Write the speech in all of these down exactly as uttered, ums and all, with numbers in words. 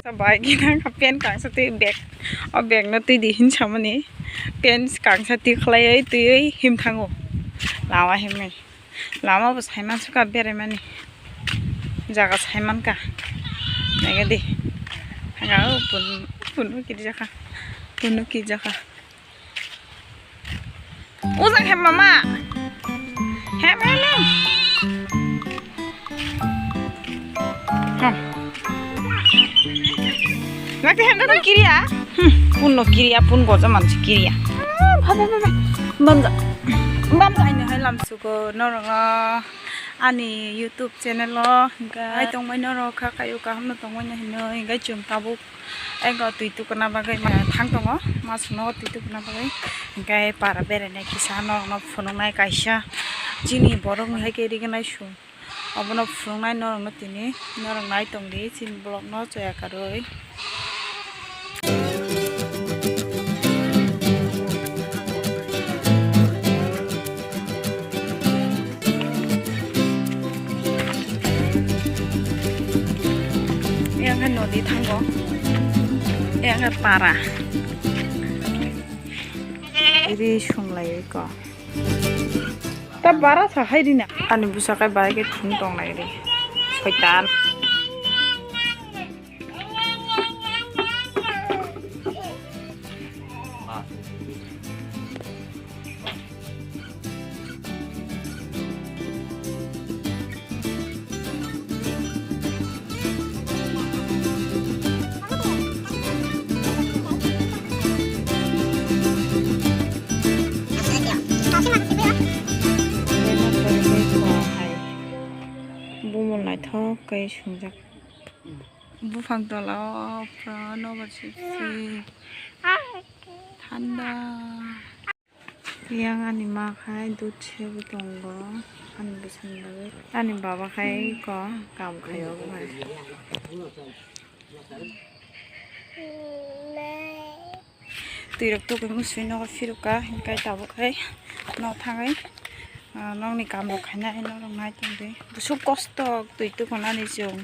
Bai gina ka pen kangsa twi bag. O bag no twi di hin samani. Pen kangsa twi khlaiwi twiwi him thango. Lama himwi. Lama bo saiman suka berai mani. Jaga saiman ka. Naga di. Haga o pun, pun kiri jaka. Pun kiri jaka. Ujak hem mama. Hem, hem, hem. Ham. Lati hem da kiriya. Hmm, pun no kiriya, pun goja mansi kiriya. Ah, ba, ba, ba, ba. Bamja. Bamja. Aino hai lamsugo norong. Ani YouTube channel o hingke ai tongmai norok kha kayo kaham no tongmai no hino hingke chwng tabuk ego twi tukuna bagwi ma thang tongo ma songno twi tukuna bagwi hingke para berainai kisa norok no phunuknai kaisa chini borok ni hai khe rignai song obono phunuknai norok no tini norok nai tongdi chini vlog no chaya karwi. Yang khe nodi thango, yang khe para. Iri sunglai ko. Ta bara sa hai rina. Ani busa kai bai ke thung tong nai ri. Soitan. Bumung naithok kai sungjak. Buphang tola o pura nobar siksi thanda. Yang ani ma khai dut sebo tongo ani bwswng bagwi ani baba khai ko kam khai obo hai. Twi rok tugui musui nogo phirukha hingkai tabuk khai nok thangwi nokni kam rok khainai norok nai tongdi busuk kosto twi tukunani chwng.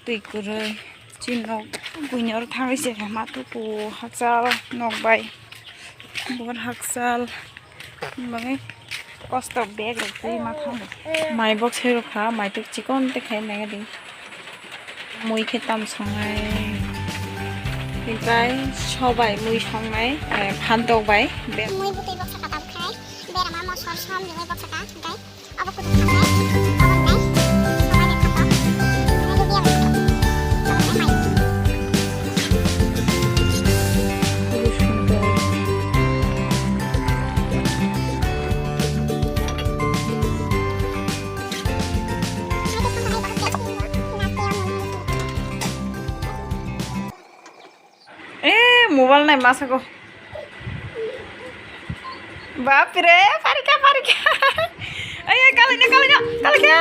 Twi kwrwi chini nok buini oro thangwi se ma tuku hakchal nok bai bor hakchal bagwi kosto bag rok twi ma thango. Mai boksai rok kha mai tuk chikon te khai nai di mui khe tam songnai hingkai sobai mui songnai phantok bai bag. Mui butwi boksaka tabuk khai berama mosor som ni mui boksaka hingkai. Eh, mobile nai masa ko. Bapre, parika, parika. Ayo, kalaina, kalaina, kalaina.